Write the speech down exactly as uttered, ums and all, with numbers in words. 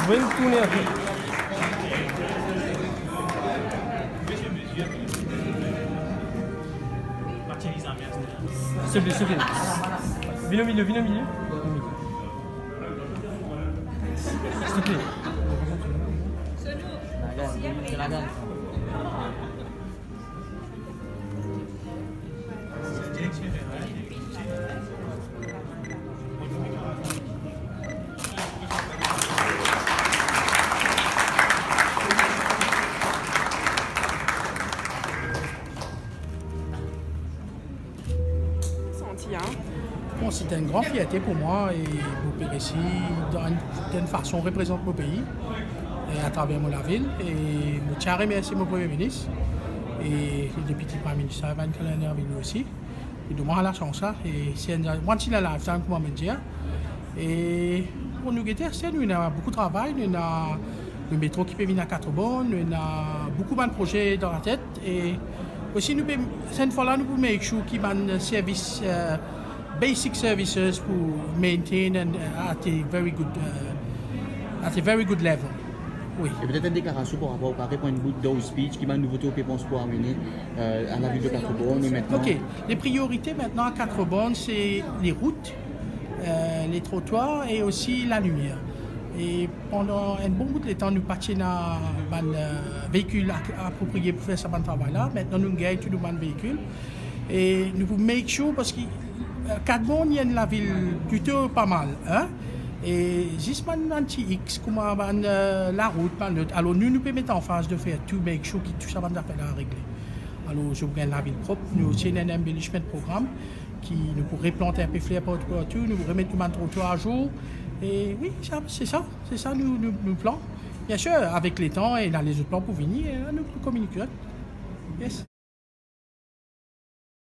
Vinn tourne ape. Silvouple, silvouple. Vinn o milie, vinn o milie. Silvouple. Santi, hein? Bon, se enn gran fierte pou mwa e mo pe resi dan enn, dan enn fason reprezant mo pei e atraver mo lavil. E mo ti a remersie mo Premie Minis e le Deputy Prime Minister Evan Callender vini osi. E donn mwa lasans la, e se enn, mwa ti la lifetime kouma mo dir. E bon, nou gete aster nou ena boukou travay, nou ena le metro ki pe vinn a Quatre Bornes, nou ena boukou bann proze dan latet. E osi nou pe, se enn fwa la nou pou make sure ki bann servis, eh, basic services pou maintain and, eh, at a very good, eh, at a very good level. Wi. E petet enn deklarasion par rapor, ou kapav reponn enn bout dan ou speech, ki bann nouvote ou pe pans pou amene, eh, a lavil de Quatre Bornes e mintnan? Ok, les priorités maintenant à Quatre Bornes, c'est les routes, euh, les trottoirs et aussi la lumière. E pandan enn bon bout letan nou pa ti ena bann, eh, veikil ak-, apropriye pou fer sa bann travay la. Mintnan nou gagn tou nou bann veikil. E nou pou make sure, parski, eh, Quatre Bornes li enn lavil plito pa mal, hein? E zis bann, bann ti X, kouma bann, eh, larout, bann lot. Alor nou, nou pe met anfaz de fer tou, make sure ki tou sa bann zafer la regle. Alor, zot pou gagn lavil prop. Nou osi ena enn embellishment program ki nou pou replant enpe fler partou, partou, nou pou remet nou bann trotwar azour. E wi, sa, se sa, se sa nou, nou, nou plan. Bien sir, avek letan, ena lezot plan pou vini, e nou, nou kominik zot. Yes.